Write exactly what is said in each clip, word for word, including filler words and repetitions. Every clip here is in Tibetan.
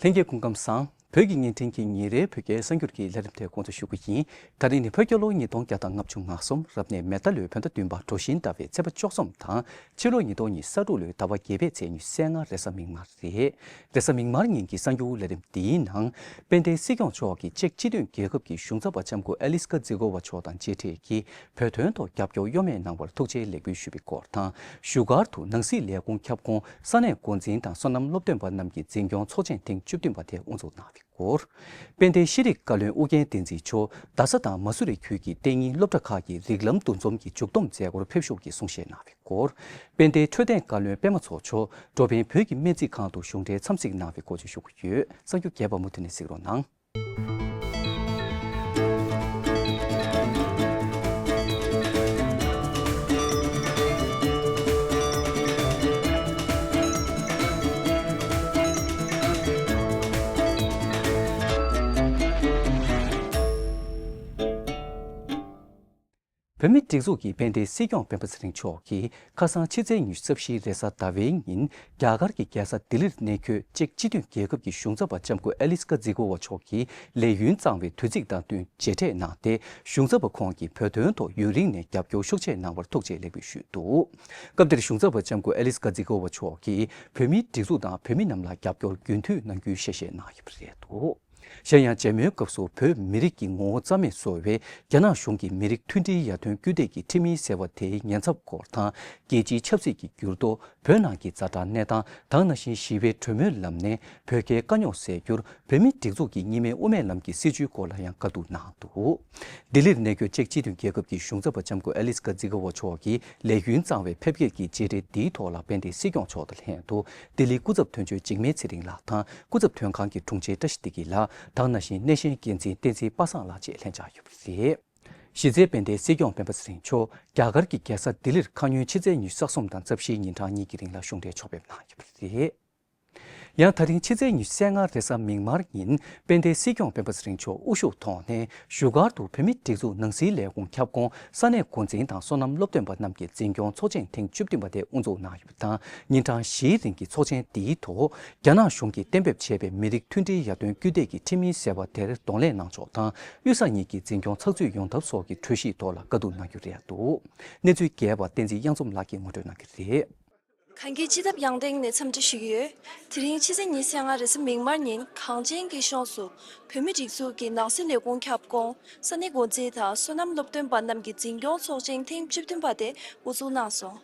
ལྷན་རྒྱས་སྐུ་ཁམས་བཟང་། བོད་ཀྱི་བརྙན་འཕྲིན་གྱི་ཉིན་རེའི་བོད་སྐད་གསར་འགྱུར་གྱི་ལས་རིམ་དེ་འགོ་འཛུགས་ཞུ་གི་ཡིན། ད་རིང་ནི་བོད་རྒྱལ་ལོ་ཉིས་སྟོང་བརྒྱ་དང་ལྔ་བཅུ་ང་གསུམ། རབ་གནས་མེ་རྟ་ལོའི་བོད་ཟླ་བདུན་པ་གྲོ་བཞིན་ཟླ་བའི་ཚེས་པ་བཅུ་གསུམ་དང་། ཕྱི་ལོ་ཉིས་སྟོང་ཉི་ཤུ་རྩ་དྲུག་ལོའི་ཟླ་བ་བརྒྱད་པའི་ཚེས་ཉི་ཤུ་རྩ་ལྔ་རེས་གཟའ་མིག་དམར་རེད། རེས་གཟའ་མིག་དམར་ཉིན་གྱི་གསར་འགྱུར་ལས་རིམ་འདིའི་ནང་། དཔལ་ལྡན་སྲིད་སྐྱོང་མཆོག་གིས་ཅེཀ་སྤྱི་མཐུན་རྒྱལ་ཁབ་ཀྱི་གཞུང་ཚབ་པ་ལྕམ་སྐུ་ཨེ་ལིས་ཀ་ཛི་གོ་ཝ་མཆོག་དང་མཇལ་འཕྲད་ཀྱིས། བོད་དོན་ཐོག་རྒྱབ་སྐྱོར་གཡོ་མེད་གནང་བར་ཐུགས་རྗེ་ལེགས་འབུལ་ཞུས་པའི་སྐོར་དང་། བཞུགས་སྒར་དུ་ནང་སྲིད་ལས་ཁུངས་ཁྱབ་ཁོངས་ས་གནས་འགོ་འཛིན་དང་སོ་ནམ་སློབ་སྟོན་པ་རྣམས་ཀྱི་འཛིན་སྐྱོང་ཚོགས་ཆེན་ཐེངས་བཅུ་བདུན་པ་དེ་དབུ་འཛུགས་གནང་བའི་སྐོར། དཔལ་ལྡན་ཤེས་རིག་བཀའ་བློན་ཨུ་རྒྱན་བསྟན་འཛིན་མཆོག་རྡ་ས་དང་མ་སུ་རི་ཁུལ་གྱི་གཏན་ཉིན་སློབ་གྲྭ་ཁག་གི་རིགས་ལམ་འདུ་འཛོམས་ཀྱི་མཇུག་བསྡོམས་མཛད་སྒོར་ཕེབས་ཞུགས་ཀྱིས་གསུང་བཤད་གནང་བའི་སྐོར། དཔལ་ལྡན་འཕྲོད་བསྟེན་བཀའ་བློན་པད་མ་མཚོ་མཆོག་འགྲོ་ཕན་བོད་ཀྱི་སྨན་རྩིས་ཁང་དུ་གཞུང་འབྲེལ་འཚམས་གཟིགས་གནང་བའི་སྐོར་བཅས་ཞུ་གི་ཡོད། གསར་འགྱུར་རྒྱས་པ་མུ་མཐུད་ནས་གཟིགས་རོགས་གནང་། བོད་མིའི་སྒྲིག་འཛུགས་ཀྱི་དཔལ་ལྡན་སྲིད་སྐྱོང་སྤེན་པ་ཚེ་རིང་མཆོག་གིས་ཁ་སང་ཕྱི་ཚེས་ཉི་ཤུ་རྩ་བཞི་རེས་གཟའ་ཟླ་བའི་ཉིན་རྒྱ་གར་གྱི་རྒྱལ་ས་ལྡི་ལིར་གནས་འཁོད་ཅེཀ་སྤྱི་མཐུན་རྒྱལ་ཁབ་ཀྱི་གཞུང་ཚབ་པ་ལྕམ་སྐུ་ཨེ་ལིས་ཀ་ཛི་གོ་ཝ་མཆོག་གིས་ལས་ཡུན་གཙང་བའི་དུས་ཚིགས་དང་བསྟུན་མཇལ་འཕྲད་གནང་སྟེ། གཞུང་ཚབ་པ་ཁོང་གིས་བོད་དོན་ཐོག་ཡུན་རིང་ནས་རྒྱབ་སྐྱོར་ཤུགས་ཆེ་གནང་བར་ཐུགས་རྗེ་ལེགས་འབུལ་ཞུས་འདུག་སྐབས་དེར་གཞུང་ཚབ་པ་ལྕམ་སྐུ་ཨེ་ལིས་ཀ་ཛི་གོ་ཝ་མཆོག་གིས་བོད་མིའི་སྒྲིག་འཛུགས་དང་བོད་མི་རྣམས་ལ་རྒྱབ་སྐྱོར་རྒྱུན་མཐུད་གནང་རྒྱུའི་ཞལ་བཞེས་གནང་ཡོད་པ་རེད་འདུག་གཞན་ཡང་མཇལ་མོལ་སྐབས་སུ་བོད་མི་རིགས་ཀྱི་ངོ་བོ་རྩ་མེད་བཟོ་བའི་རྒྱ་ནག་གཞུང་གི་མི་རིགས་མཐུན་སྒྲིལ་ཡར་ཐོན་སྐུལ་འདེད་ཀྱི་ཁྲིམས་ཡིག་ཟེར་བ་དེའི་ཉེན་ཚབས་སྐོར་དང་། རྒྱལ་སྤྱིའི་ཆབ་སྲིད་ཀྱི་འགྱུར་ལྡོག་བོད་ནང་གི་ཛ་དྲག་གནས་སྟངས་དང་ནང་བཞིན་ཞི་བའི་གྲོས་མོལ་ལམ་ནས་བོད་རྒྱའི་དཀའ་རྙོག་སེལ་རྒྱུར་བོད་མིའི་སྒྲིག་འཛུགས་ཀྱི་གཉིས་སྨན་དབུ་མའི་ལམ་གྱི་སྲིད་བྱུས་སྐོར་ལ་ཡང་བཀའ་བསྡུར་གནང་འདུག་ལྡི་ལིར་གནས་འཁོད་ཅེཀ་སྤྱི་མཐུན་རྒྱལ་ཁབ་ཀྱི་གཞུང་ཚབ་པ་ལྕམ་སྐུ་ཨེ་ལིས་ཀ་ཛི་གོ་ཝ་མཆོག་གིས་ལས་ཡུན་གཙང་བའི་ཕེབས་སྐྱེལ་གྱི་མཇལ་འཕྲད་འདིའི་ཐོག་ལ་དཔལ་ལྡན་སྲིད་སྐྱོང་མཆོག་དང་ལྷན་དུ་ལྡི་ལི་སྐུ་ཚབ་དོན་གཅོད་འཇིགས་མེད་ཚེ་རིང་ལགས་དང་སྐུ་ཚབ་དོན་ཁང་གི་དྲུང་ཆེ་བཀྲ་ཤིས་བདེ་སྐྱིད་ལགས་དང་ནང་བཞིན་སྣེ་ཤན་འགན་འཛིན་བསྟན་འཛིན་པ་སངས་ལགས་བཅས་ལྷན་བཅར་ཡོད་པ་རེད། གཞི་རྩའི་དཔལ་ལྡན་སྲིད་སྐྱོང་སྤེན་པ་ཚེ་རིང་མཆོག་རྒྱ་གར་གྱི་རྒྱལ་ས་ལྡི་ལིར་ཁ་སྔོན་ཕྱི་ཚེས་ཉི་ཤུ་རྩ་གསུམ་དང་རྩ་བཞིའི་ཉིན་གྲངས་གཉིས་ཀྱི་རིང་ལ་གཞུང་འབྲེལ་ཕྱོགས་ཕེབས་གནང་ཡོད་པ་རེད། ཡང་ད་རིང་ཕྱི་ཚེས་ཉི་ཤུ་རྩ་ལྔ་རེས་གཟའ་མིག་དམར་ཉིན་དཔལ་ལྡན་སྲིད་སྐྱོང་སྤེན་པ་ཚེ་རིང་མཆོག་དབུ་བཞུགས་ཐོག་ནས་བཞུགས་སྒར་དུ་བོད་མིའི་སྒྲིག་འཛུགས་ནང་སྲིད་ལས་ཁུངས་ཁྱབ་ཁོངས་ས་གནས་འགོ་འཛིན་དང་སོ་ནམ་སློབ་སྟོན་པ་རྣམས་ཀྱི་འཛིན་སྐྱོང་ཚོགས་ཆེན་ཐེངས་བཅུ་བདུན་པ་དེ་དབུ་འཛུགས་གནང་ཡོད་པ་དང་། ཉིན་གྲངས་བཞིའི་རིང་གི་ཚོགས་ཆེན་འདིའི་ཐོག་རྒྱ་ནག་གཞུང་གིས་གཏན་འབེབས་བྱས་པའི་མི་རིགས་མཐུན་སྒྲིལ་ཡར་ཐོན་སྐུལ་འདེད་ཀྱི་ཁྲིམས་ཡིག་ཟེར་བ་དེར་གདོང་ལེན་གནང་ཕྱོགས་དང་། དབུས་ས་གཉིས་ཀྱི་འཛིན་སྐྱོང་ཚགས་ཚུད་ཡོང་ཐབས་སོགས་ཀྱི་གྲོས་གཞིའི་ཐོག་ལ་བཀའ་བསྡུར་གནང་རྒྱུ་རེད་འདུག་གནས་ཚུལ་རྒྱས་པ་བསྟན་འཛིན་གཡང་འཛོམས་ལགས་ཀྱིས་ངོ་སྤྲོད་གནང་གི་རེད། གངས་སྐྱིད་སྤྱི་ཐབ་ཡང་སྟེང་ནས་འཚམས་འདྲི་ཞུ་གི་ཡོད། དེ་རིང་ཕྱི་ཚེས་ཉི་ཤུ་རྩ་ལྔ་རེས་གཟའ་མིག་དམར་ཉིན་གངས་ཅན་གྱི་ལྗོངས་སུ་བོད་མིའི་སྒྲིག་འཛུགས་ཀྱི་ནང་སྲིད་ལས་ཁུངས་ཁྱབ་ཁོངས་ས་གནས་འགོ་འཛིན་དང་སོ་ནམ་སློབ་སྟོན་པ་རྣམས་ཀྱི་འཛིན་སྐྱོང་ཚོགས་ཆེན་ཐེངས་བཅུ་བདུན་པ་དེ་དབུ་འཛུགས་གནང་སོང་།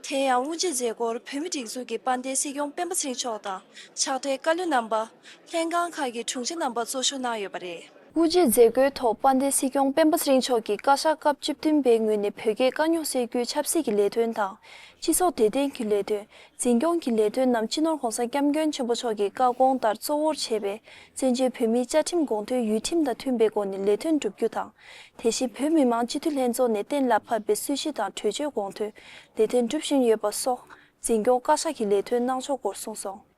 དེ་ཡང་དབུ་འབྱེད་མཛད་སྒོར་བོད་མིའི་སྒྲིག་འཛུགས་ཀྱི་དཔལ་ལྡན་སྲིད་སྐྱོང་སྤེན་པ་ཚེ་རིང་མཆོག་དང་ཕྱག་སྦྲེལ་བཀའ་བློན་རྣམ་པ། ལྷན་ཁང་ཁག་གི་དྲུང་ཆེ་རྣམ་པ་གཙོ་བཞུགས་གནང་ཡོད་པ་རེད། དབུ་འབྱེད་མཛད་སྒོའི་ཐོག་དཔལ་ལྡན་སྲིད་སྐྱོང་སྤེན་པ་ཚེ་རིང་མཆོག་གིས་བཀའ་ཤག་སྐབས་བཅུ་བདུན་པའི་ངོས་ནས་བོད་རྒྱའི་དཀའ་རྙོག་སེལ་རྒྱུའི་ཆབ་སྲིད་ཀྱི་ལས་དོན་དང་། སྤྱི་ཚོགས་བདེ་དོན་གྱི་ལས་དོན། འཛིན་སྐྱོང་གི་ལས་དོན་རྣམས་སྤྱི་ནོར་༸གོང་ས་༸སྐྱབས་མགོན་ཆེན་པོ་མཆོག་གི་བཀའ་དགོངས་ལྟར་གཙོ་བོར་བྱས་པའི་བཙན་བྱོལ་བོད་མིའི་བཅའ་ཁྲིམས་དགོངས་དོན་ཡུལ་ཁྲིམས་དང་མཐུན་པའི་སྒོ་ནས་ལས་དོན་བསྒྲུབ་རྒྱུ་དང་། དེ་བཞིན་བོད་མི་མང་སྤྱི་འཐུས་ལྷན་ཚོགས་ནས་གཏན་ལ་ཕབ་པའི་སྲིད་བྱུས་དང་གྲོས་ཆོད་དགོངས་དོན་ལས་དོན་སྒྲུབ་བཞིན་ཡོད་པ་སོགས་འཛིན་སྐྱོང་བཀའ་ཤག་གི་ལས་དོན་གནང་ཕྱོགས་སྐོར་གསུངས་སོང་།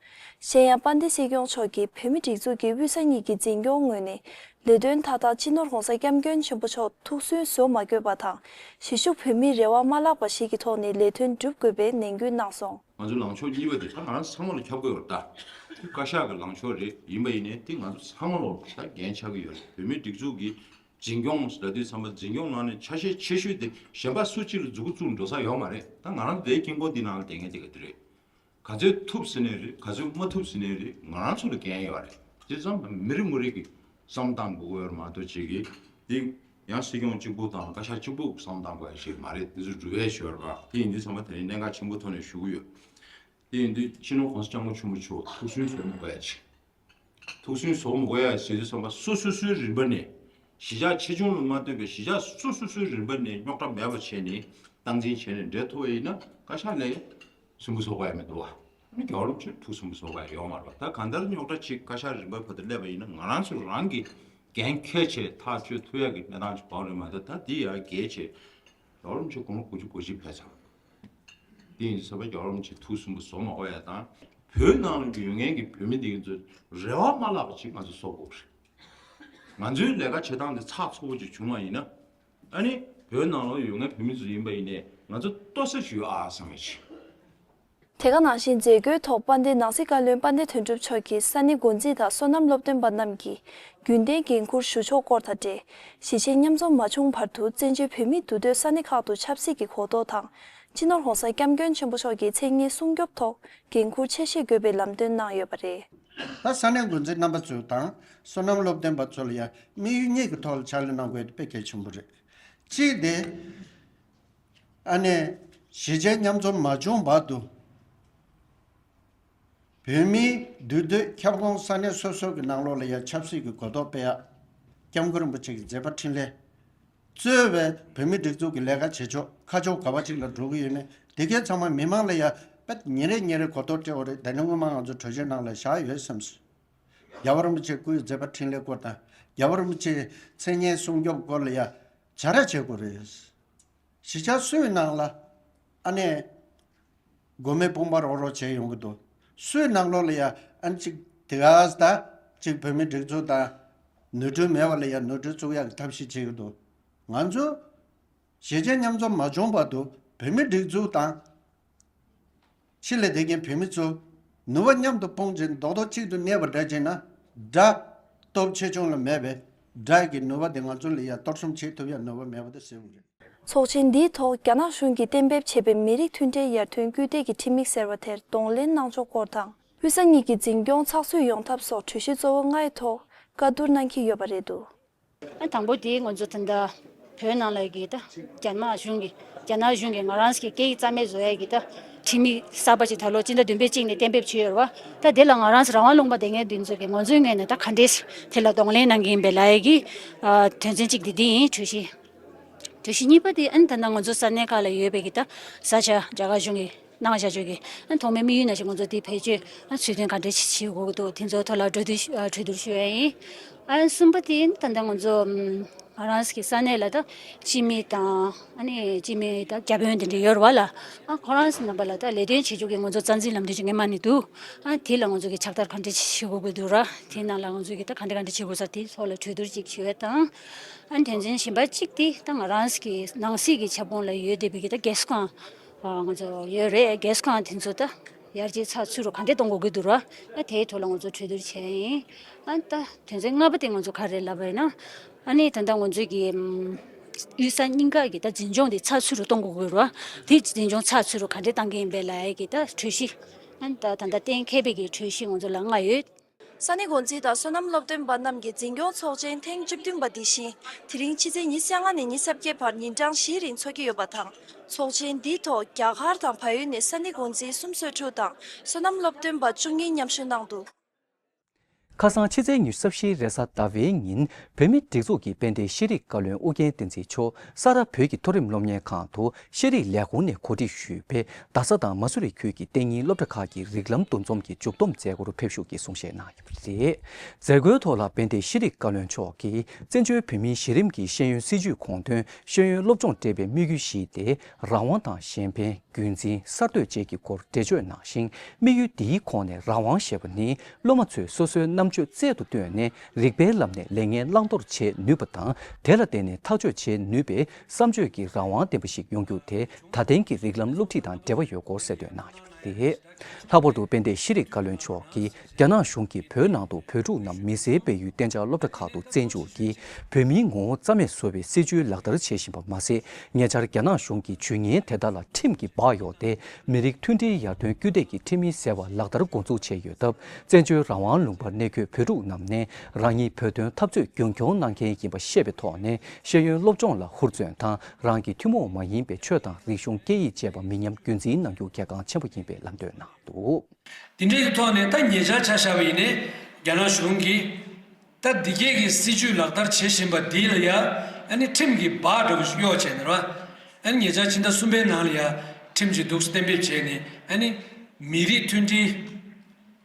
གཞན་ཡང་དཔལ་ལྡན་སྲིད་སྐྱོང་མཆོག་གིས་བོད་མིའི་སྒྲིག་འཛུགས་ཀྱི་དབུས་ས་གཉིས་ཀྱི་འཛིན་སྐྱོང་ངོས་ནས་ལས་དོན་མཐའ་དག་སྤྱི་ནོར་༸གོང་ས་༸སྐྱབས་མགོན་ཆེན་པོ་མཆོག་ཐུགས་སུན་བཟོ་མ་དགོས་པ་དང་། གཞིས་བཞུགས་བོད་མིའི་རེ་བ་མ་བརླག་པ་ཞིག་གི་ཐོག་ནས་ལས་དོན་སྒྲུབ་དགོས་པའི་ནན་སྐུལ་གནང་སོང་། ང་ཚོའི་ལངས་ཕྱོགས་གཉིས་པ་དེ་ད་ང་རང་ཚང་མ་ལ་ཁྱབ་དགོས་པ་རེད་ད། བཀའ་ཤག་གི་ལངས་ཕྱོགས་རེད། ཡིན་པ་ཡིན་ནའི་དེ་ང་ཚོ་ཚང་མ་ལ་ད་འགན་ཆགས་ཀྱི་ཡོད་རེད། བོད་མིའི་སྒྲིག་འཛུགས་ཀྱི་འཛིན་སྐྱོང་ཟེར་དུས་ཙམ་པ་འཛིན་སྐྱོང་ནང་ནས་ཆ་ཤས་ཆེ་ཤོས་དེ་གཞན་པ་སུ་གཅིག་ལ་མཛུབ་གུ་བཙུགས་འགྲོ་ས་ཡོད་མ་རེད། ད་ང་རང་ཚོ་དེའི་དཀྱིལ་འཁོར་འདི་ནང་ལ་བསྡད་མཁན་དེ་ག་དེ་རེད། ག་ཚོད་ཐུབ་ཟེར་ནའི་རེད། ག་ཚོད་མ་ཐུབ་ཟེར་ནའི་རེད། ང་རང་ཚོ་ལ་འགན་ཡོད་རེད། དེ་ཙམ་མི་རེ་ངོ་རེ་གི་བསམ་བཏང་དགོས་ཀྱི་ཡོད་རེད་མ་གཏོགས་ཅིག་གི་འདི་ཡང་སྲིད་སྐྱོང་གཅིག་པུ་དང་བཀའ་ཤག་གཅིག་པུ་བསམ་བཏང་དགོས་ཡ་ཞིག་མ་རེད། དེ་ཚོ་འགྲུབ་ཡས་ཤོར་བ་དེ་ཡིན་དུས་ཙམ་པ་དེ་རིང་གནད་འགག་ཆེན་པོ་ཐོག་ནས་ཞུ་གི་ཡོད། དེ་ཡིན་དུས་སྤྱི་ནོར་༸གོང་ས་༸སྐྱབས་མགོན་ཆེན་པོ་མཆོག་ཐུགས་སུན་བཟོ་མི་དགོས་ཡ་ཅིག་ཐུགས་སུན་བཟོ་མི་དགོས་ཡ་ཟེར་དུས་ཙམ་པ་སོ་སོ་སོའི་རིམ་པ་ནས་གཞིས་ཆགས་ཆེ་ཆུང་ལ་མ་ལྟོས་པའི་གཞིས་ཆགས་སོ་སོ་སོའི་རིམ་པ་ནས་རྙོག་དྲ་མེད་པ་བྱས་ནས་སྟངས་འཛིན་བྱས་ནས་འབྲེལ་ཐུབ་པ་ཡིན་ན་བཀའ་ཤག་ལ་སུན་པོ་བཟོ་དགོས་ཡ་མི་འདུག་བ། ཨ་ནི་རྒྱལ་བ་རིན་པོ་ཆེར་ཐུགས་སུན་པོ་བཟོ་དགོས་ཡ་ཡོད་མ་རེད་བ། ད་གང་ལྟར་རྙོག་དྲ་ཅིག་བཀའ་ཤག་རིམ་པ་བར་དུ་སླེབས་པ་ཡིན་ན་ང་རང་ཚོ་རང་གི་འགན་འཁྱེར་བྱས་ཐག་གཅོད་ཐུབ་ཡ་གི་གནས་སྟངས་ཅིག་བབས་རེད་མ་གཏོགས་ད་འདི་ཡ་རྒྱལ་ཆེ་རྒྱལ་བ་རིན་པོ་ཆེ་དགུང་ལོ་དགུ་བཅུ་གོ་གཅིག་ཕེབས་ཚར། དེ་ཡིན་དུས་ཙམ་པ་རྒྱལ་བ་རིན་པོ་ཆེ་ཐུགས་སུན་པོ་བཟོ་མ་དགོས་ཡ་དང་། བོད་ནང་ལ་ཡོད་མཁན་གྱི་བོད་མི་འདི་ཚོ་རེ་བ་མ་བརླག་པ་ཅིག་ང་ཚོ་བཟོ་དགོས་རེད། ང་ཚོའི་ལས་ཀ་བྱེད་སྟངས་འདི་ཚགས་ཚུད་པོ་ཅིག་བྱུང་བ་ཡིན་ན། ཨ་ནི་བོད་ནང་ལ་ཡོད་མཁན་བོད་མི་ཚོ་ཡིན་པ་ཡིན་ནའི་ང་ཚོ་ལྟོ་ས་ཞིག་ཡོད་ཨ་བསམ་ཡ་ཅིག་དེ་ག་ནང་བཞིན་མཛད་སྒོའི་ཐོག་དཔལ་ལྡན་ནང་སྲིད་བཀའ་བློན་དཔལ་ལྡན་དོན་གྲུབ་མཆོག་གིས་ས་གནས་འགོ་འཛིན་དང་སོ་ནམ་སློབ་སྟོན་པ་རྣམས་ཀྱིས་རྒྱུན་གཏན་འགན་འཁུར་ཞུ་ཕྱོགས་སྐོར་དང་འབྲེལ། གཞིས་བྱེས་མཉམ་འཛོམས་མ་བྱུང་བར་དུ་བཙན་བྱོལ་བོད་མིའི་འདུས་སྡོད་ས་གནས་ཁག་ཏུ་ཆབ་སྲིད་ཀྱི་གོ་རྟོགས་དང་། སྤྱི་ནོར་༸གོང་ས་༸སྐྱབས་མགོན་ཆེན་པོ་མཆོག་གི་མཚན་སྙན་སྲུང་སྐྱོབ་ཐོག་འགན་འཁུར་ཆེ་བཞེས་དགོས་པའི་ལམ་སྟོན་གནང་ཡོད་པ་རེད། ད་ས་གནས་འགོ་འཛིན་རྣམ་པ་ཚོ་དང་སོ་ནམ་སློབ་སྟོན་པ་ཚོ་ལ་ཡང་དམིགས་ཡུལ་གཉིས་ཀྱི་ཐོག་ལ་ཕྱག་ལས་གནང་དགོས་དེ་དཔེ་གལ་ཆེན་པོ་རེད། གཅིག་དེ། ཨ་ནེ། གཞིས་བྱེས་མཉམ་འཛོམས་མ་བྱུང་བར་དུ། བོད་མིའི་འདུས་སྡོད་ཁྱབ་ཁོངས་ས་གནས་སོ་སོ་གི་ནང་ལོགས་ལ་ཡང་ཆབ་སྲིད་ཀྱི་གོ་རྟོགས་སྤེལ་ཡག་སྐྱབས་མགོན་རིན་པོ་ཆེ་གི་མཛད་པ་འཕྲིན་ལས། གཙོས་པའི་བོད་མིའི་སྒྲིག་འཛུགས་ཀྱི་ལས་ཀ་བྱེད་ཕྱོགས་ཁ་ཕྱོགས་ག་པ་ཅིག་ལ་འགྲོ་གི་ཡོད་མེད་དེ་གའི་ཚང་མ་མི་མང་ལ་ཡང་དཔེ་ཉིན་རེ་ཉིན་རེ་གོ་རྟོགས་སྤྲད་དགོས་རེད། ད་ནི་སྔོན་མ་ང་ཚོ་གྲོས་ཆོད་ནང་ལ་བཞག་ཡོད་བསམ་སོང་། རྒྱལ་བ་རིན་པོ་ཆེ་སྐུའི་མཛད་པ་འཕྲིན་ལས་སྐོར་དང་རྒྱལ་བ་རིན་པོ་ཆེའི་མཚན་སྙན་སྲུང་སྐྱོབ་སྐོར་ལ་ཡང་བྱ་ར་བྱེད་དགོས་རེད། གཞིས་ཆགས་སུའི་ནང་ལ་ཨ་ནེ། སྒོ་མེ་སྤུངས་པ་རོག་རོག་བྱས་ཡོང་གི་འདུག་སུའི་ནང་ལོགས་ལ་ཡང་ཨ་ནེ་གཅིག་དེ་ག་ས་ད་གཅིག་བོད་མི་སྒྲིག་འཛུགས་དང་ནོར་འཁྲུལ་མེད་པ་ལ་ཡང་ནོར་འཁྲུལ་བཙུགས་ཡག་གི་ཐབས་ཤེས་བྱེད་ཀྱི་འདུག་ང་ཚོ་གཞིས་བྱེས་མཉམ་འཛོམས་མ་བྱུང་བར་དུ་བོད་མི་སྒྲིག་འཛུགས་དང་། ཕྱི་ལ་བསྡད་མཁན་བོད་མི་ཚོ་ནུས་པ་མཉམ་དུ་སྤུངས་བྱས་རྡོག་རྡོག་གཅིག་ཏུ་གནས་པ་འདྲ་བྱས་ན་དགྲ་སྟོབས་ཆེ་ཆུང་ལ་མེད་པས་དགྲ་གི་ནུས་པ་དེ་ང་ཚོ་ལ་ཡང་གཏོར་གཤོམ་བྱེད་ཐུབ་ཡ་ནུས་པ་མེད་པ་དེ་གསལ་པོ་རེད། ཚོགས་ཆེན་འདིའི་ཐོག་རྒྱ་ནག་གཞུང་གིས་གཏན་འབེབས་བྱས་པའི་མི་རིགས་མཐུན་སྒྲིལ་ཡར་ཐོན་སྐུལ་འདེད་ཀྱི་ཁྲིམས་ཡིག་ཟེར་བ་དེར་གདོང་ལེན་གནང་ཕྱོགས་སྐོར་དང་། དབུས་ས་གཉིས་ཀྱི་འཛིན་སྐྱོང་ཚགས་ཚུད་ཡོང་ཐབས་སོགས་གྲོས་གཞི་གཙོ་བོ་ལྔའི་ཐོག་བཀའ་བསྡུར་གནང་གི་ཡོད་པ་རེད་འདུག་ཨ་དང་པོ་དེ་ང་ཚོ་ད་ལྟ་བོད་ནང་ལ་གི་ད་རྒྱ་ནག་གཞུང་གི་རྒྱ་ནག་གཞུང་གིས་ང་རང་ཚོ་གི་སྐད་ཡིག་རྩ་མེད་བཟོ་ཡ་གི་ད་ཁྲིམས་ཡིག་གསར་པ་ཅིག་ད་ལོ་སྤྱི་ཟླ་བདུན་པའི་གཅིག་ནས་གཏན་འབེབས་བྱས་ཡོད་རེད་བ། ད་དེ་ལ་ང་རང་ཚོ་རང་དབང་ལུང་པ་བསྡད་མཁན་འདི་ཚོ་གི་ང་ཚོའི་ངོས་ནས་ད་ག་འདྲས་དེ་ལ་གདོང་ལེན་གནང་གི་ཡིན་པའི་ལབ་ཡ་གི་ཨ་དོན་ཚན་གཅིག་དེ་འདི་ཡིན། གྲོས་གཞི། གྲོས་གཞི་གཉིས་པ་དེ་ཨ་ནི་ད་ལྟ་ང་ཚོ་ས་གནས་ཁག་ལ་ཡོད་པའི་གི་ད་ས་ཆ་རྒྱ་གར་གཞུང་གི་གནང་བཞག་ཆོག་གི་ཨ་ཐོག་མའི་དམིགས་ཡུལ་ནང་བཞིན་ང་ཚོ་དེ་བེད་སྤྱོད་ཨ་ཚུལ་མཐུན་ག་འདྲས་བྱེད་དགོས་ཀྱི་འདུག་དེ་ཚོའི་ཐོག་ལ་གྲོས་བསྡུར་ཞུ་ཨ་གྲོས་བསྡུར་ཞུ་ཡ་ཡིན། ཨ་གསུམ་པ་དེ་ད་ལྟ་ང་ཚོ་ཨམ་ང་རང་གི་ས་གནས་ལ་ད་སྤྱི་མི་དང་ཨ་ནི་སྤྱི་མི་ད་བརྒྱ་དཔོན་དེ་འདྲ་ཡོད་རེད་བ་ལ། ཨ་ཁོ་རང་ཚོ་རྣམ་པ་ལ་ད་ལས་དོན་བྱེད་ཕྱོགས་ཀྱི་ང་ཚོ་རྩ་འཛིན་ལམ་སྟོན་ཅིག་སྔོན་མ་ནས་འདུག་ཨ་དེ་ལ་ང་ཚོ་གི་ཕྱག་བསྟར་ག་འདྲས་བྱེད་དགོས་ཀྱི་འདུག་ར། དེ་ནང་ལ་ང་ཚོ་གི་ད་ག་འདྲས་ག་འདྲས་བྱེད་དགོས་ས་དེ་ཐོག་ལ་གྲོས་བསྡུར་ཅིག་ཞུ་ཡ་དང་། ཨ་ནི་དོན་ཚན་གཞན་པ་གཅིག་དེ་ད་ང་རང་གི་ནང་སྲིད་ཀྱི་ཁྱབ་ཁོངས་ལ་ཡོད་བསྡད་པའི་གི་ད་རྒྱལ་ས་ཁང་། ང་ཚོ་ཡོད་རེད། རྒྱལ་ས་ཁང་དེ་ཚོ་ད་ཡར་རྒྱས་ཚགས་ཚུད་རུ་ག་འདྲས་གཏོང་དགོས་ཀྱི་འདུག་ར། ཨ་དེའི་ཐོག་ལ་ང་ཚོ་གྲོས་བསྡུར་བྱས་ཡིན། ཨ་ད་དོན་ཚན་ལྔ་པ་དེ་ང་ཚོ་ག་རེ་ལབ་པ་ཡིན་ན། ཨ་ནི་ད་ལྟ་ང་ཚོ་གི་ཨམ་དབུས་ས་གཉིས་ཀ་གི་ད་འཛིན་སྐྱོང་དེ་ཚགས་ཚུད་རུ་གཏོང་དགོས་ཀྱི་ར། དེ་འཛིན་སྐྱོང་ཚགས་ཚུད་རུ་ག་འདྲས་གཏང་གི་ཡིན་པའི་ལབ་ཡ་གི་ད་གྲོས་གཞི། ཨ་ནི་ད་ད་ལྟ་གཏན་འཁེལ་བའི་གི་གྲོས་གཞི་ང་ཚོ་ལ་ལྔ་ཡོད། ས་གནས་འགོ་འཛིན་དང་སོ་ནམ་སློབ་སྟོན་པ་རྣམས་ཀྱི་འཛིན་སྐྱོང་ཚོགས་ཆེན་ཐེངས་བཅུ་བདུན་པ་འདི་བཞིན་དེ་རིང་ཕྱི་ཚེས་ཉི་ཤུ་རྩ་ལྔ་ནས་ཉི་ཤུ་རྩ་བརྒྱད་བར་ཉིན་གྲངས་བཞིའི་རིང་འཚོགས་ཀྱི་ཡོད་པ་དང་། ཚོགས་ཆེན་འདིའི་ཐོག་རྒྱ་གར་དང་བལ་ཡུལ་ནས་ས་གནས་འགོ་འཛིན་སུམ་ཅུ་སོ་དྲུག་དང་སོ་ནམ་སློབ་སྟོན་པ་བཅུ་གཉིས་མཉམ་ཞུགས་གནང་འདུག་ཁ་སང་ཕྱི་ཚེས་ཉི་ཤུ་རྩ་བཞིའི་རེས་གཟའ་ཟླ་བའི་ཉིན་བོད་མིའི་སྒྲིག་འཛུགས་ཀྱི་དཔལ་ལྡན་ཤེས་རིག་བཀའ་བློན་ཨུ་རྒྱན་བསྟན་འཛིན་མཆོག་ས་རཱ་བོད་ཀྱི་མཐོ་རིམ་སློབ་གཉེར་ཁང་དུ་ཤེས་རིག་ལས་ཁུངས་ནས་གོ་སྒྲིག་ཞུས་པའི་རྡ་ས་དང་མ་སུ་རི་ཁུལ་གྱི་གཏན་ཉིན་སློབ་གྲྭ་ཁག་གི་རིགས་ལམ་འདུ་འཛོམས་ཀྱི་མཇུག་བསྡོམས་མཛད་སྒོར་ཕེབས་ཞུགས་ཀྱིས་གསུང་བཤད་གནང་ཡོད་པ་རེད། མཛད་སྒོའི་ཐོག་ལ་དཔལ་ལྡན་ཤེས་རིག་བཀའ་བློན་མཆོག་གིས་བཙན་བྱོལ་བོད་མིའི་གཞི་རིམ་གྱི་ཤེས་ཡོན་སྲིད་བྱུས་གོང་དོན་ཤེས་ཡོན་སློབ་སྦྱོང་སྤྲད་པའི་དམིགས་ཡུལ་བཞི་སྟེ་རང་དབང་དང་གཞན་ཕན། རྒྱུན་འཛིན། གསར་གཏོད་བཅས་ཀྱི་སྐོར་འགྲེལ་བརྗོད་གནང་ཞིང་། དམིགས་ཡུལ་འདིའི་ཁོངས་ནས་རང་དབང་ཞེས་པ་ནི་སློབ་མ་ཚོས་སོ་སོའི་རྣམ་དཔྱོད་རྩལ་དུ་བཏོན་ནས་རིག་པའི་ལམ་ནས་ལས་ངན་བླང་དོར་བྱེད་ནུས་པ་དང་། དེ་ལ་བརྟེན་ནས་ཐག་གཅོད་བྱེད་ནུས་པའི་བསམ་སྤྱོད་ཀྱི་རང་དབང་ལྡན་པ་ཞིག་ཡོང་རྒྱུ་དེ་ད་ཐེངས་ཀྱི་རིགས་ལམ་སློབ་ཁྲིད་དང་འབྲེལ་བ་ཡོད་སྐོར་གསལ་སྟོན་གནང་ཡོད་པ་རེད། ལྷག་པར་དུ་དཔལ་ལྡན་ཤེས་རིག་བཀའ་བློན་མཆོག་གིས་རྒྱ་ནག་གཞུང་གིས་བོད་ནང་དུ་བོད་ཕྲུག་རྣམས་མི་སེར་སྤེལ་ཡུལ་གཏན་འཇགས་སློབ་གྲྭ་ཁག་ཏུ་བཙན་འཇུག་གིས་བོད་མིའི་ངོ་བོ་རྩ་མེད་བཟོ་བའི་སྲིད་བྱུས་ལག་བསྟར་བྱེད་བཞིན་པ་མ་ཟད། ཉེ་ཆར་རྒྱ་ནག་གཞུང་གིས་ཇུས་ངན་དེ་དག་ལ་ཁྲིམས་ཀྱི་སྦགས་གཡོགས་ཏེ། མི་རིགས་མཐུན་སྒྲིལ་ཡར་ཐོན་སྐུལ་འདེད་ཀྱི་ཁྲིམས་ཡིག་ཟེར་བ་ལག་བསྟར་འགོ་འཛུགས་བྱས་ཡོད་སྟབས། བཙན་བྱོལ་རང་དབང་ལུང་པར་གནས་འཁོད་བོད་ཕྲུག་རྣམས་ནས་རང་ཉིད་བོད་དོན་འཐབ་རྩོད་རྒྱུན་འཁྱོངས་གནང་མཁན་ཡིན་པ་ཤེས་པའི་ཐོག་ནས། ཤེས་ཡོན་སློབ་སྦྱོང་ལ་ཧུར་བརྩོན་དང་། རང་གི་ཐུན་མོང་མ་ཡིན་པའི་ཆོས་དང་རིག་གཞུང་སྐད་ཡིག་བཅས་པ་མི་ཉམས་རྒྱུན་འཛིན་གནང་རྒྱུ་གལ་འགངས་ཆེན་པོ་ཡིན་པའི་ལམ་སྟོན་གནང་འདུག། དེ་འདྲའི་ཐོག་ནས་ད་ཉེ་ཆར་ཆ་བཞག་པ་ཡིན་ནའི་རྒྱ་ནག་གཞུང་གིས་ད་འདི་གས་ཀྱི་སྲིད་བྱུས་ལག་བསྟར་བྱེད་བཞིན་པ་འདི་ལ་ཡ་ཨ་ནི་ཁྲིམས་ཀྱི་སྦགས་འདྲ་བོ་ཞིག་གཡོགས་བྱས་ནས་ར། ཨ་ནི་ཉེ་ཆར་ཕྱི་ཟླ་གསུམ་པའི་ནང་ལ་ཡ་ཁྲིམས་ཀྱི་འདུག་གཏན་འབེབས་བྱས་ནས་ཨ་ནི་མི་རིགས་མཐུན་སྒྲིལ།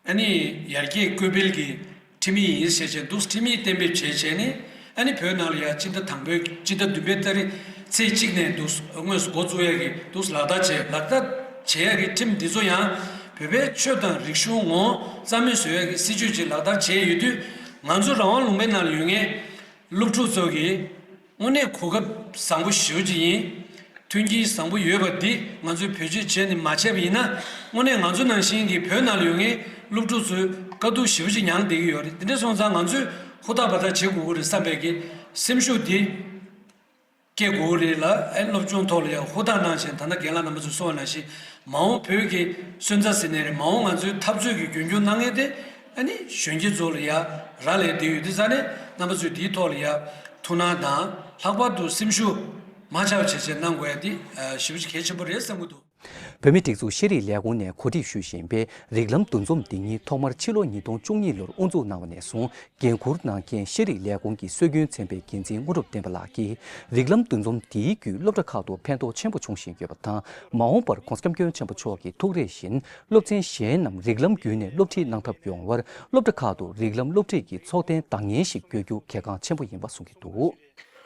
ཨ་ནི་ཡར་རྒྱས་སྐུལ་སྤེལ་གྱི་ཁྲིམས་ཡིག་ཡིན་ཟེར་བྱས་འདུག་ཁྲིམས་ཡིག་གཏན་འབེབས་བྱས་བྱས་ནས་ཨ་ནི་བོད་ནང་ལ་ཡ་ཕྱི་ཟླ་དང་པོའི་ཕྱི་ཟླ་བདུན་པའི་ཏ་རིག་ཚེས་གཅིག་ནས་འདུག་དངོས་སུ་འགོ་བཙུགས་ཡ་གི་འདུག་ལག་བསྟར་བྱས། ལག་བསྟར་བྱེད་ཡ་གི་ཁྲིམས་འདི་ཚོ་ཡང་བོད་པའི་ཆོས་དང་རིག་གཞུང་ངོ་རྩ་མེད་བཟོ་ཡ་གི་སྲིད་བྱུས་ཅིག་ལག་བསྟར་བྱས་ཡོད་དུས། ང་ཚོ་རང་དབང་ལུང་པའི་ནང་ལ་ཡོད་མཁན་སློབ་ཕྲུག་ཚོ་གི་དངོས་གནས་གོ་སྐབས་བཟང་པོ་ཞེ་པོ་ཅིག་ཡིན། མཐུན་རྐྱེན་བཟང་པོ་ཡོད་པ་འདི་ང་ཚོས་བེད་སྤྱོད་བྱས་ནས་མ་བྱས་པ་ཡིན་ན། དངོས་གནས་ང་ཚོ་ནང་བཞིན་གྱི་བོད་ནང་ལ་ཡོད་མཁན་སློབ་ཕྲུག་ཚོས་དཀའ་སྡུག་ཞེ་པོ་ཅིག་མྱངས་བསྡད་ཀྱི་ཡོད་རེད། དེ་འདྲ་སོང་ཙང་ང་ཚོས་ཧུར་ཐག་འབད་ཐག་བྱེད་དགོས་ཀྱི་རེད་བསམ་པའི་གི་སེམས་ཤུགས་འདི་སྐྱེ་དགོས་ཀྱི་རེད་ལ། ཨ་སློབ་སྦྱོང་ཐོག་ལ་ཡང་ཧུར་ཐག་གནང་བྱས། ད་ལྟ་རྒན་ལགས་རྣམ་པ་ཚོས་གསུངས་པ་ནང་བཞིན་མ་འོངས་བོད་ཀྱི་སོན་རྩ་ཟེར་ནའི་རེད། མ་འོངས་ང་ཚོའི་འཐབ་རྩོད་ཀྱི་རྒྱུན་སྐྱོང་གནང་མཁན་དེ་ཨ་ནི་གཞོན་སྐྱེས་ཚོ་ལ་ཡང་རག་ལས་བསྡད་ཡོད། དེ་ཙང་ནས་རྣམ་པ་ཚོས་དེའི་ཐོག་ལ་ཡང་ཐུགས་སྣང་དང་། ལྷག་པར་དུ་སེམས་ཤུགས་མ་ཆག་བྱས་བྱས་གནང་དགོས་ཡ་དེ་ཞེ་པོ་ཅིག་གལ་ཆེན་པོ་རེད་བསམ་གྱི་འདུག། བོད་མིའི་སྒྲིག་འཛུགས་ཤེས་རིག་ལས་ཁུངས་ནས་གོ་སྒྲིག་ཞུས་བཞིན་པའི་རིགས་ལམ་འདུ་འཛོམས་འདི་ཉིད་ཐོག་མར་ཕྱི་ལོ་ཉིས་སྟོང་བཅུ་གཉིས་ལོར་དབུ་འཛུགས་གནང་བ་ནས་བཟུང་འགན་འཁུར་གནང་མཁན་ཤེས་རིག་ལས་ཁུངས་ཀྱི་སྲོལ་རྒྱུན་ཚན་པའི་འགན་འཛིན་དངོས་གྲུབ་བསྟན་པ་ལགས་ཀྱིས། རིགས་ལམ་འདུ་འཛོམས་འདིའི་བརྒྱུད་སློབ་གྲྭ་ཁག་ཏུ་ཕན་ཐོགས་ཆེན་པོ་བྱུང་བཞིན་ཡོད་པ་དང་། མ་འོངས་པར་༸གོང་ས་༸སྐྱབས་མགོན་ཆེན་པོ་མཆོག་གི་ཐུགས་རེ་བཞིན་སློབ་ཚན་གཞན་རྣམས་རིགས་ལམ་བརྒྱུད་ནས་སློབ་ཁྲིད་གནང་ཐབས་ཡོང་བར་སློབ་གྲྭ་ཁག་ཏུ་རིགས་ལམ་སློབ་ཁྲིད་ཀྱི་ཚོགས་ཐེངས་འདང་ངེས་ཤིག་དགོས་རྒྱུ་གལ་འགངས་ཆེན་པོ་ཡིན་པ་གསུང་གི་འདུག།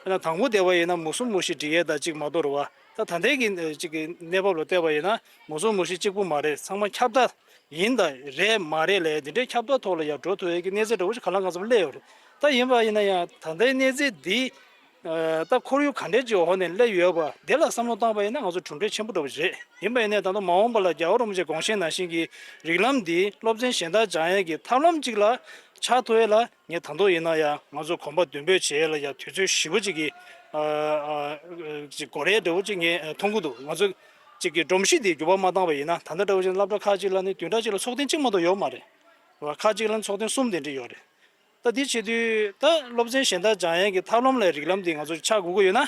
ཡིན་ན་དང་པོ་བསྡད་པ་ཡིན་ན་མུ་གསུམ་མུ་བཞི་སྒྲིག་ཡས་དང་གཅིག་མ་གཏོགས་རེད་བ། ད་ད་ལྟའི་གི་གཅིག་གི་གནས་བབ་ལ་བལྟས་པ་ཡིན་ན་མུ་གསུམ་མུ་བཞི་གཅིག་པུ་མ་རེད། ཚང་མ་ཁྱབ་བསྡད་ཡིན་དང་རེད་མ་རེད་ལས། འདི་འདྲའི་ཁྱབ་བསྡད་ཐོག་ལ་ཡར་འགྲོ་ཐུབ་ཡས་ཀྱི་གནས་ཚད་འདྲ་བོ་ཞིག་གང་ལ་གང་འཚམ་སླེབས་ཡོད་རེད། ད་ཡིན་པ་ཡིན་ན་ཡང་ད་ལྟའི་གནས་ཚད་འདི་ད་ཁོར་ཡུག་ག་འདྲའི་ཅིག་འོག་ནས་སླེབས་ཡོད་པ་འདི་ལ་བསམ་བློ་བཏང་པ་ཡིན་ན་ང་ཚོ་གྲུབ་འབྲས་ཆེན་པོ་འདྲ་བོ་རེད། ཡིན་པ་ཡིན་ནའི་ད་ལྟ་མ་འོངས་པ་ལ་རྒྱལ་བ་རིན་པོ་ཆེ་དགོངས་བཞེད་ནང་བཞིན་གྱི་རིགས་ལམ་འདི་སློབ་ཚན་གཞན་དག་སྦྱང་ཡས་ཀྱི་ཐབས་ལམ་ཅིག་ལ་ཆགས་ཐུབ་ཡས་ལ། ངས་ད་དུང་ཡིན་ན་ཡང་ང་ཚོ་གོམ་པ་མདུན་སྤོས་བྱེད་ཡས་ལ་ཡང་དུས་ཚོད་ཞེ་པོ་ཅིག་གི་ཨ་ཨ་ཅིག་འགོར་ཡས་འདྲ་བོ་ཅིག་ངས་མཐོང་གི་འདུག། ང་ཚོ་ཅིག་གི་སྒྲོམ་གཞི་འདི་འགྱུར་བ་མ་བཏང་བ་ཡིན་ན། ད་ལྟ་འདྲ་བོ་ཅིག་སློབ་གྲྭ་ཁག་ཅིག་ལ་ནི་བདུན་ཕྲག་གཅིག་ལ་ཚོགས་ཐེངས་གཅིག་མ་གཏོགས་ཡོད་མ་རེད་བ། ཁག་གཅིག་ལ་ཚོགས་ཐེངས་གསུམ་དེ་འདྲ་ཡོད་རེད། ད་འདི་བྱེད་དུས་ད་སློབ་ཚན་གཞན་དག་སྦྱང་ཡས་ཀྱི་ཐབས་ལམ་ལ་རིགས་ལམ་འདི་ང་ཚོ་ཆགས་དགོས་ཀྱི་ཡོད་ན།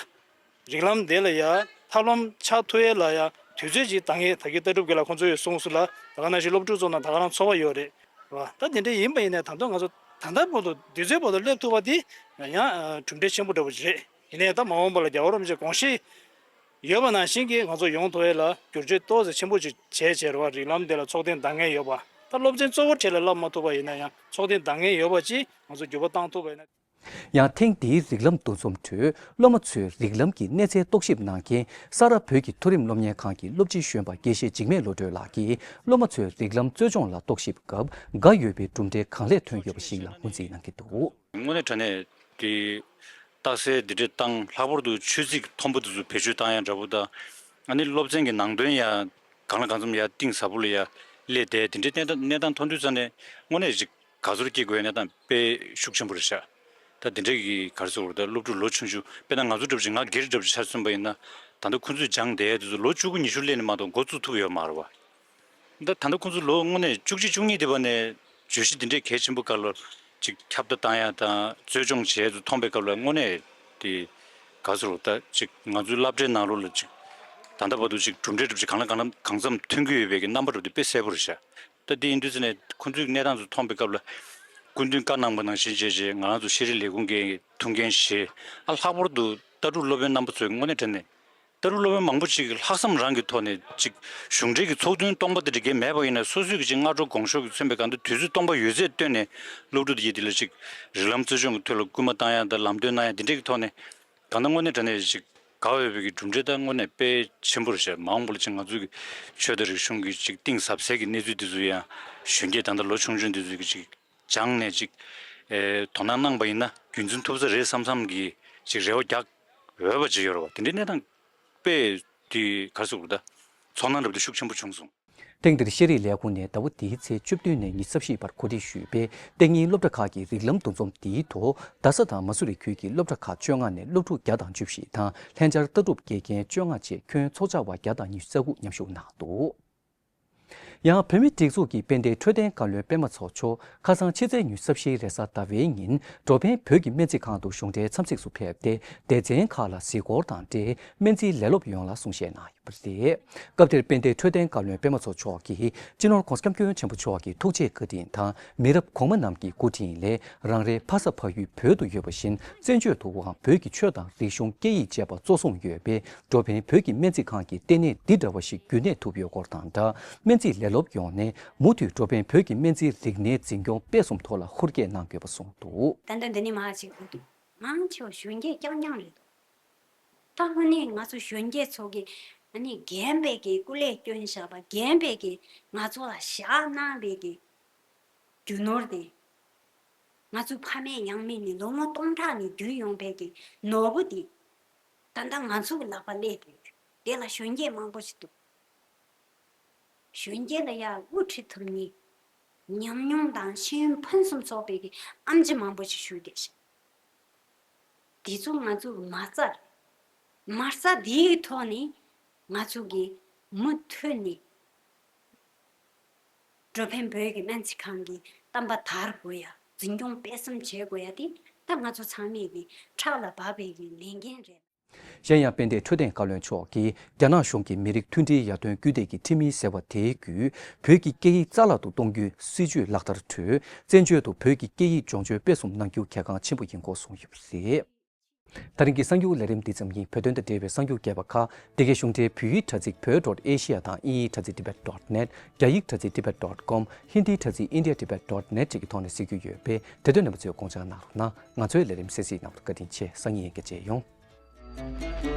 རིགས་ལམ་དེ་ལ་ཡང་ཐབས་ལམ་ཆགས་ཐུབ་ཡས་ལ་ཡང་དུས་ཚོད་ཅིག་འདང་ངེས། ད་གིན་ལྟ་གྲུབ་རྒན་ལགས་ཁོང་ཚོ་ཡོད་གསུངས་སོང་ལ། ད་ག་ནང་བཞིན་སློབ་ཕྲུག་ཚོ་ནང་ད་ག་རང་ཚོགས་པ་ཡོད་རེད་བ། ད་དེ་འདྲ་ཡིན་པ་ཡིན་ནའི་ད་དུང་ང་ཚོ་ད་ལྟ་བར་དུ་དུས་ཚོད་བར་དུ་སླེབས་ཐུབ་པ་དེ་ཡང་ཨ་གྲུབ་འབྲས་ཆེན་པོ་འདྲ་བོ་ཞིག་རེད། ཡིན་ནའི་ད་མ་འོངས་པ་ལ་རྒྱལ་བ་རིན་པོ་ཆེ་དགོངས་བཞེད་ཡོད་པ་ནང་བཞིན་གྱི་ང་ཚོ་ཡོང་ཐུབ་ཡས་ལ་བསྒྱུར་བཅོས་ཏོག་ཙམ་ཆེན་པོ་ཅིག་བྱས་བྱས་རེད་བ། རིགས་ལམ་དེ་ལ་ཚོགས་ཐེངས་འདང་ངེས་ཡོད་པ། ད་སློབ་ཚན་གཙོ་བོ་གྲས་ལ་བསླབ་མ་ཐུབ་པ་ཡིན་ན་ཡང་ཚོགས་ཐེངས་འདང་ངེས་ཡོད་པ་ཅིག་ང་ཚོ་འགྱུར་བ་བཏང་ཐུབ་པ་ཡིན་ན། ཡང་ཐེངས་འདིའི་རིགས་ལམ་འདུ་འཛོམས་ཁྲོད་སློབ་མ་ཚོའི་རིགས་ལམ་གྱི་གནས་ཚད་རྟོག་ཞིབ་གནང་མཁན་ས་རཱ་བོད་ཀྱི་མཐོ་རིམ་སློབ་གཉེར་ཁང་གི་སློབ་སྤྱི་གཞོན་པ་དགེ་བཤེས་འཇིགས་མེད་བློ་གྲོས་ལགས་ཀྱིས་སློབ་མ་ཚོའི་རིགས་ལམ་རྩོལ་སྦྱོང་ལ་རྟོག་ཞིབ་སྐབས་དགའ་ཡོད་པའི་གྲུབ་འབྲས་གང་ལེགས་ཐོན་ཡོད་པ་ཞིག་ལ་ངོས་འཛིན་གནང་གི་འདུག། དངོས་གནས་དྲང་གནས་དེ་རྟགས་གསལ་འདི་འདྲས་བཏང་། ལྷག་པར་དུ་ཆོས་ཚིག་མཐོན་པོ་དེ་ཚོ་བེད་སྤྱོད་བཏང་ཡ་འདྲ་པོ་དང་། ཨ་ནི་སློབ་ཚན་གྱི་ནང་དོན་ཡ་གང་ལ་གང་འཚམ་ཡ་གཏིང་ཟབ་པོ་ལ་ཡ་སླེབས་བསྡད། དེ་འདྲའི་གནས་སྟངས་གནས་སྟངས་མཐོང་དུས་ཙ་ནས་དངོས་གནས་ཅིག་དགའ་ཚོར་སྐྱེ་དགོས་པའི་གནས་སྟངས་དཔེ་ཤུགས་ཆེན་པོ་རེད་ཤག། ད་དེ་འདྲའི་གི་ག་རེ་ཟེར་དགོས་རེད། ད་སློབ་ཕྲུག་ལོ་ཆུང་ཆུང་དཔེར་ན་ང་ཚོ་འདྲ་པོ་ཅིག་ང་སྒེར་འདྲ་པོ་ཅིག་ཆ་མཚོན་པ་ཡིན་ན། ད་ལྟ་ཁོང་ཚོས་སྦྱངས་བསྡད་ཡ་དེ་ཚོ་ལོ་བཅུ་དགུ་ཉི་ཤུ་སླེབས་ནས་མ་གཏོགས་འགོ་བཙུགས་ཐུབ་ཡོད་མ་རེད་བ། ད་ད་ལྟ་ཁོང་ཚོ་ལོ་དངོས་གནས་བཅུ་གཅིག་བཅུ་གཉིས་དེ་བ་ནས་བརྗོད་གཞི་འདི་འདྲའི་གལ་ཆེན་པོ་སྒང་ལ་ཅིག་ཁྱབ་གདལ་བཏང་ཡ་དང་རྩོལ་སྦྱོང་བྱེད་ཡ་ཚོ་མཐོང་པའི་སྐབས་ལ་དངོས་གནས་དེ་ག་ཟེར་རོ། ད་ཅིག་ང་ཚོའི་སློབ་གྲྭའི་ནང་ལོགས་ལ་ཅིག་ད་ལྟ་བར་དུ་ཅིག་གྲུབ་འབྲས་འདྲ་པོ་ཅིག་གང་ལ་གང་ལ་གང་འཚམ་ཐོན་གྱི་ཡོད་པའི་གི་རྣམ་པ་འདྲ་པོ་དེ་དཔེ་གསལ་པོ་རེད་ཤག། ད་དེ་ཡིན་དུས་ཙ་ནས་ཁོང་ཚོའི་གནས་སྟངས་ཚོ་མཐོང་པའི་སྐབས་ལ་སྐུ་མདུན་བཀའ་གནང་པ་ནང་བཞིན་བྱས་རྗེས་ང་རང་ཚོ་ཤེས་རིག་ལས་ཁུངས་ཀྱི་ཐུགས་འགན་བཞེས། ཨ་ལྷག་པར་དུ་ལྟ་གྲུབ་སློབ་དཔོན་རྣམ་པ་ཚོས་དངོས་གནས་དྲང་གནས། ལྟ་གྲུབ་སློབ་དཔོན་མང་པོ་ཅིག་ལྷག་བསམ་རང་གི་ཐོག་ནས་ཅིག་གཞུང་འབྲེལ་གྱི་ཚོགས་ཐུན་སྟོང་པ་དེ་འདྲ་གས་མེད་པ་ཡིན་ན་སོ་སོས་ཀྱི་ཅིག་སྔ་དྲོ་དགོང་ཞོགས་ཀྱི་མཚོན་པའི་སྒང་དུ་དུས་ཚོད་སྟོང་པ་ཡོད་ཚད་བཏོན་ནས་སློབ་ཕྲུག་དེ་ཡིས་དེ་ལ་ཅིག་རིགས་ལམ་རྩོལ་སྦྱོང་གི་ཐོག་ལ་སྐུལ་མ་བཏང་ཡ་དང་ལམ་སྟོན་གནང་ཡ་དེ་འདྲ་གི་ཐོག་ནས་གང་ལྟར་དངོས་གནས་དྲང་གནས་ཅིག་དགའ་འོས་པའི་གི་གྲུབ་འབྲས་དང་དངོས་གནས་དཔེ་ཆེན་པོ་རེད་ཤག། མ་འོངས་པ་ལ་ཅིག་ང་ཚོའི་གི་ཆོས་དང་རིག་གཞུང་གི་ཅིག་གཏིང་ཟབ་སའི་གི་གནས་ཚུལ་དེ་ཚོ་ཡང་གཞོན་སྐྱེས་ད་ལྟ་ལོ་ཆུང་ཆུང་དེ་ཚོས་གི་ཅིག་སྦྱངས་ནས་ཅིག་ཨེ་དོ་སྣང་གནང་པ་ཡིན་ན་རྒྱུན་འཛིན་ཐུབ་ས་རེད་བསམ་བསམ་གི་ཅིག་རེ་བ་རྒྱག་འོས་པ་ཅིག་ཡོད་རེད་བ། དེ་འདྲའི་གནས་སྟངས་དཔེ་དེ་ག་རེ་ཟེར་དགོས་རེད། ད་ཚོར་སྣང་འདྲ་པོ་དེ་ཤུགས་ཆེན་པོ་བྱུང་སོང་། ཐེངས་འདིར་ཤེས་རིག་ལས་ཁུངས་ནས་ཟླ་བ་འདིའི་ཚེས་བཅུ་བདུན་ནས་ཉི་ཤུ་རྩ་བཞི་བར་གོ་སྒྲིག་ཞུས་པའི་གཏན་ཉིན་སློབ་གྲྭ་ཁག་གི་རིགས་ལམ་འདུ་འཛོམས་འདིའི་ཐོག་རྡ་ས་དང་མ་སུ་རི་ཁུལ་གྱི་སློབ་གྲྭ་ཁག་བཅོ་ལྔ་ནས་སློབ་ཕྲུག་བརྒྱ་དང་བཅུ་བཞི་དང་ལྷན་སྦྱར་ལྟ་གྲུབ་དགེ་རྒན་བཅོ་ལྔ་བཅས་ཁྱོན་ཚོགས་བཅར་བ་བརྒྱ་དང་ཉི་ཤུ་རྩ་དགུ་མཉམ་ཞུགས་གནང་འདུག། ཡང་བོད་མིའི་སྒྲིག་འཛུགས་ཀྱི་དཔལ་ལྡན་འཕྲོད་བསྟེན་བཀའ་བློན་པད་མ་མཚོ་མཆོག་ཁ་སང་ཕྱི་ཚེས་ཉི་ཤུ་རྩ་བཞིའི་རེས་གཟའ་ཟླ་བའི་ཉིན་འགྲོ་ཕན་བོད་ཀྱི་སྨན་རྩིས་ཁང་དུ་གཞུང་འབྲེལ་འཚམས་གཟིགས་སུ་ཕེབས་ཏེ་སྡེ་ཚན་ཁག་ལ་གཟིགས་སྐོར་དང་འབྲེལ་སྨན་རྩིས་ལས་སློབ་ཡོངས་ལ་གསུང་བཤད་གནང་ཡོད་པ་རེད། སྐབས་དེར་དཔལ་ལྡན་འཕྲོད་བསྟེན་བཀའ་བློན་པད་མ་མཚོ་མཆོག་གིས་སྤྱི་ནོར་༸གོང་ས་༸སྐྱབས་མགོན་ཆེན་པོ་མཆོག་གི་ཐུགས་རྗེ་བཀའ་དྲིན་དང་མི་རབས་གོང་མ་རྣམས་ཀྱི་སྐུ་དྲིན་ལས་རང་རེའི་ཕ་ས་ཕ་ཡུལ་བོད་དུ་ཡོད་པ་བཞིན་བཙན་བྱོལ་དུའང་བོད་ཀྱི་ཆོས་དང་རིག་གཞུང་སྐད་ཡིག་བཅས་པ་གཙོ་བཟུང་ཡོད་པའི་འགྲོ་ཕན་བོད་ཀྱི་སྨན་རྩིས་ཁང་གི་ལྟེ་གནས་འདི་འདྲ་བ་ཞིག་རྒྱུན་གནས་ཐུབ་ཡོད་སྐོར་དང་སྦྲགས། སྨན་རྩིས་ལས་སློབ་ཡོངས་ནས་མུ་མཐུད་འགྲོ་ཕན་བོད་ཀྱི་སྨན་རྩིས་རིག་གནས་འཛིན་སྐྱོང་སྤེལ་གསུམ་ཐོག་ལ་ཧུར་བསྐྱེད་གནང་དགོས་པ་གསུངས་འདུག། ད་ལྟ་འདི་ནས་མར་ཅིག་འདུག། མང་ཆེ་བ་གཞོན་སྐྱེས་རྐྱང་རྐྱང་རེད་འདུག། ད་དངོས་གནས་ང་ཚོ་གཞོན་སྐྱེས་ཚོ་གི་ཨ་ནི་རྒན་པའི་གི་སྐུ་ལས་བསྐྱོན་བཞག་པ། རྒན་པའི་གི་ང་ཚོ་ལ་བཞག་གནང་བའི་གི་རྒྱུ་ནོར་དེ། ང་ཚོའི་ཕ་མེས་ཡང་མེས་ནས་ལོ་ངོ་སྟོང་ཕྲག་ནས་བརྒྱུད་ཡོང་བའི་གི་ནོར་བུ་དེ་ད་ལྟ་ང་ཚོ་གི་ལག་པ་སླེབས་ཡོད། དེ་ལ་གཞོན་སྐྱེས་མང་པོ་ཞིག་འདུག་གཞོན་སྐྱེས་ལ་ཡང་དབུ་ཁྲིད་ཐུབ་མཁན། ཉམས་མྱོང་དང་ཤེས་ཡོན་ཕུན་སུམ་ཚོགས་པའི་གི་ཨམ་ཆི་མང་པོ་ཞིག་བཞུགས་བསྡད་ཤག་དེ་ཚོ་ང་ཚོ་མ་རྩ་རེད། མ་རྩ་དེའི་ཐོག་ནས་ང་ཚོ་གི་མུ་མཐུད་ནས་འགྲོ་ཕན་བོད་ཀྱི་སྨན་རྩིས་ཁང་གི་གཏམ་པ་དར་དགོས་ཡ། འཛིན་སྐྱོང་སྤེལ་གསུམ་བྱེད་དགོས་ཡ་དེ་ད་ང་ཚོ་ཚང་མས་གི་ཕྲག་ལ་བབས་པའི་གི་ལས་འགན་རེད། གཞན་ཡང་དཔལ་ལྡན་འཕྲོད་བསྟེན་བཀའ་བློན་མཆོག་གིས་རྒྱ་ནག་གཞུང་གིས་མི་རིགས་མཐུན་སྒྲིལ་ཡར་ཐོན་སྐུལ་འདེད་ཀྱི་ཁྲིམས་ཡིག་ཟེར་བ་དེའི་བརྒྱུད་བོད་ཀྱི་སྐད་ཡིག་རྩ་བརླག་ཏུ་གཏོང་རྒྱུའི་སྲིད་ཇུས་ལག་བསྟར་ཁྲོད་བཙན་བྱོལ་དུ་བོད་ཀྱི་སྐད་ཡིག་སྦྱོང་སྤྱོད་སྤེལ་གསུམ་གནང་རྒྱུ་གལ་འགངས་ཆེན་པོ་ཡིན་སྐོར་གསུངས་ཡོད་པ་རེད། ད་རིང་གི་གསར་འགྱུར་ལས་རིམ་འདི་ཙམ་ཡིན། བོད་དོན་དང་འབྲེལ་བའི་གསར་འགྱུར་རྒྱས་པ་ཁག་འདི་གའི་གཞུང་འབྲེལ་བོད་ཡིག་དྲ་ཚིགས་བོད་ཌོཊ་ཨེ་ཤི་ཡ་དང་དབྱིན་ཡིག་དྲ་ཚིགས་ཊི་བེཊ་ཌོཊ་ནེཊ། རྒྱ་ཡིག་དྲ་ཚིགས་ཊི་བེཊ་ཌོཊ་ཀོམ། ཧིན་དིའི་དྲ་ཚིགས་ཨིན་ཌི་ཡ་ཊི་བེཊ་ཌོཊ་ནེཊ་བཅས་ཀྱི་ཐོག་ནས་གཟིགས་རྒྱུ་ཡོད་པས་དེ་དོན་རྣམ་པ་ཚོས་དགོངས་འཇགས་གནང་རོགས་གནང་། ང་ཚོའི་ལས་རིམ་གསན་གཟིགས་གནང་བར་བཀའ་དྲིན་ཆེ། སང་ཉིན་ཡང་བསྐྱར་མཇལ་ཡོང་།